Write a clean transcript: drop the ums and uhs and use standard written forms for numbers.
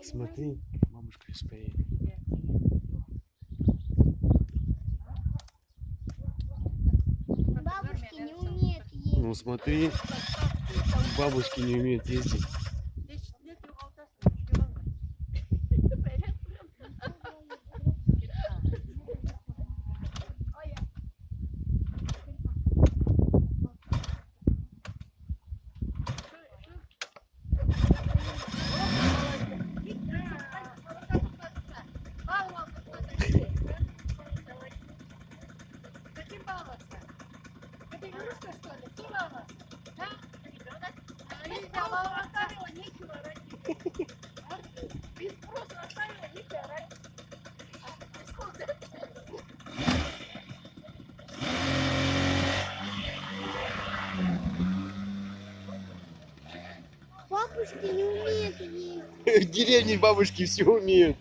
Смотри, бабушка сейчас поедет. Бабушки не умеют ездить. Ну смотри, бабушки не умеют ездить. Бабушки не умеют ездить. В деревне бабушки все умеют.